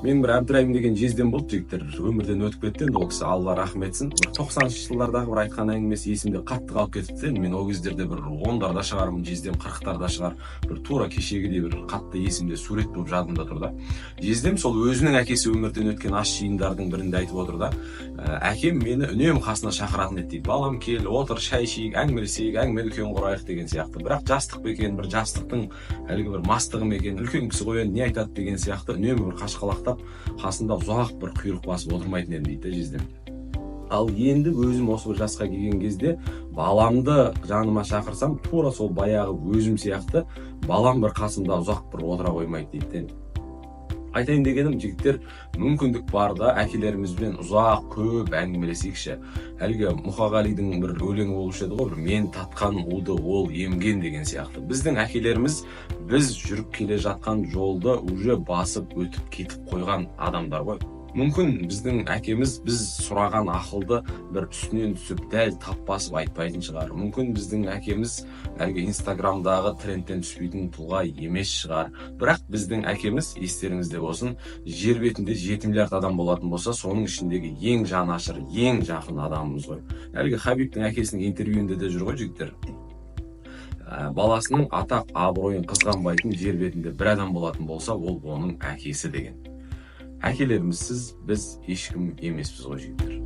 Менің бір Әбдірайым деген жездем болды, жігіттер. Өмірден өтіп кетті енді ол кісі, Алла рахым етсін. Бір 90-жылдардағы бір айтқан әңгімесі есімде қатты қалып кетіпті. Енді мен ол кездерде бір 10-дарда шығармын, жездем 40-тарда шығар. Бір тура кешегідей бір қатты есімде, сурет болып жадымда тұр да. Жездем сол өзінің әкесі өмірден өткен ас жиындардың бірінде айтып отыр да: «Әкем мені үнемі қасына шақыратын еді, – дейді, – балам, кел, отыр, шай ішейік, әңгімелесейік, әңгіме дүкен құрайық деген сияқты. Бірақ жастық па екен, бір жастықтың әлгі бір мастығы ма екен, үлкен кісі ғой енді, не айтады деген сияқты, үнемі бір қашқалақтап, қасында ұзақ бір құйрық басып отырмайтын едім», – дейді да жездем. «Ал енді өзім осы бір жасқа келген кезде баламды жаныма шақырсам, тура сол баяғы өзім сияқты балам бір қасымда ұзақ бір отыра қоймайды», – дейді де. Айтайын дегенім, жігіттер, мүмкіндік барда әкелерімізбен ұзақ, көп әңгімелесейікші. Әлгі Мұқағалидың бір өлеңі болушы еді ғой, бір «Мен татқан уды ол емген» деген сияқты. Біздің әкелеріміз біз жүріп келе жатқан жолды уже басып өтіп кетіп қойған адамдар ғой. Мүмкін, біздің әкеміз біз сұраған ақылды бір үстінен түсіп, дәл тап басып айтпайтын шығар. Мүмкін, біздің әкеміз әлгі Инстаграмдағы трендтен түспейтін тұлға емес шығар. Бірақ біздің әкеміз, естеріңізде болсын, жер бетінде 7 миллиард адам болатын болса, соның ішіндегі ең жанашыр, ең жақын адамымыз ғой. Әлгі Хабибтің әкесінің интервьюінде де жүр ғой, жігіттер. Баласының атақ абыройын қызғанбайтын жер бетінде бір адам болатын болса, ол оның әкесі деген. Әкелерімізсіз біз ешкім емеспіз ғой, жігіттер.